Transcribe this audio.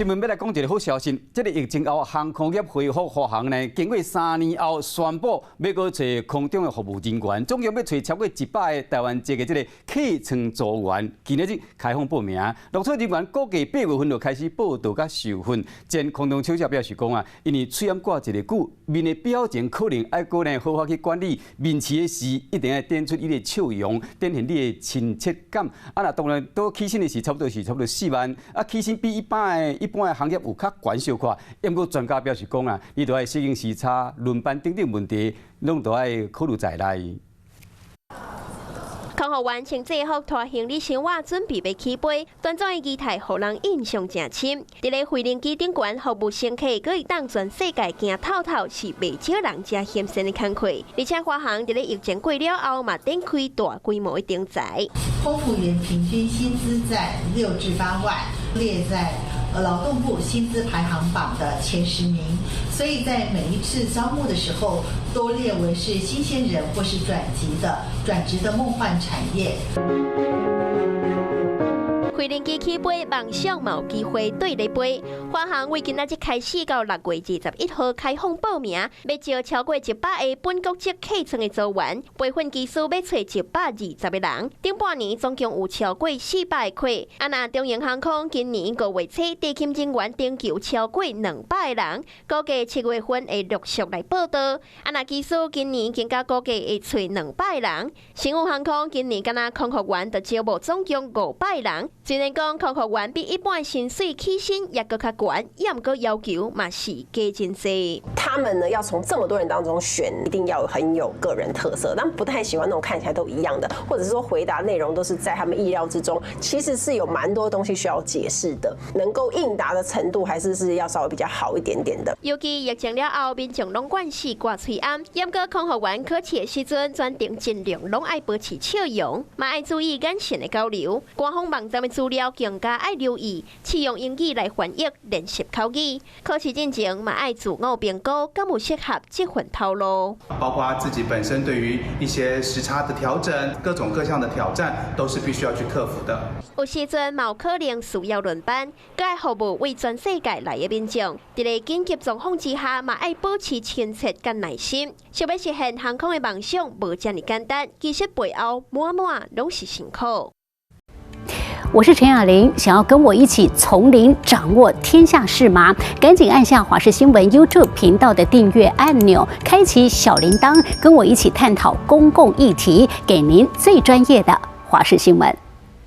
新聞欲來講一个好消息，這个疫情後航空業恢復復航呢，經過3年後宣布欲閣揣空中的服務人員，總共欲揣超過100个台灣籍的這个客艙組員，今仔日開放報名，錄取人員估計8月份就開始報到佮受訓。前空中小姐表示講啊，因為喙罨掛一个久，面的表情可能愛閣呢好好去管理，面試的時一定愛展出你的笑容，展現你的親切感。啊，若當然都起薪的是差不多4萬，啊，起薪比一般的行業有較懸小可，毋過專家表示講啊，你著愛適應時差、輪班等等問題，攏著愛考慮在內。空服員穿制服拖行李箱仔，準備欲起飛，端莊的儀態，予人印象誠深。佇咧飛行機頂懸服務乘客，閣會當全世界行透透，是袂少人誠欣羨的工課。而且華航佇咧疫情過了後，嘛展開大規模的徵才。空服員平均薪資在6至8萬，列在勞動部薪資排行榜的前10名，所以在每一次招募的時候，都列為是新鮮人或是轉職的夢幻產業。飛行機起飛，夢想嘛有機會綴咧飛。華航為今仔日開始到6月21號開放報名，欲招超過100個本國籍客艙的組員，培訓機師欲揣120個人。頂半年總共有超過400個缺。啊，若長榮航空今年5月初地勤人員徵求超過200個人，估計7月份會陸續來報到。啊，若機師今年更加估計會揣200個人。星宇航空今年敢若空服員就招募總共500人。雖然講空服員比一般薪水起薪猶閣較懸，毋過要求嘛是加真濟。他們呢要從這麼多人當中選，一定要很有個人特色，但不太喜歡那種看起來都一樣的，或者是說回答內容都是在他們意料之中。其實是有蠻多東西需要解釋的，能夠應答的程度還是要稍微比較好一點點的。尤其疫情了後，民眾攏慣勢掛喙罨，毋過空服員考試的時陣，全程盡量攏愛保持笑容，嘛愛注意眼神的交流。官方網站的資料更加愛留意，試用英語來翻譯練習口語。考試進前嘛愛自我評估，敢有適合這份頭路。包括自己本身對於一些時差的調整，各種各項的挑戰，都是必須要去克服的。有時陣嘛有可能需要輪班，閣愛服務為全世界來的民眾。佇咧緊急狀況之下，嘛愛保持親切佮耐心。想欲實現航空的夢想，無遮爾簡單。其實背後滿滿攏是辛苦。我是陳雅玲，想要跟我一起從零掌握天下事嗎？趕緊按下華視新聞 YouTube 頻道的訂閱按鈕，開啟小鈴鐺，跟我一起探討公共議題，給您最專業的華視新聞。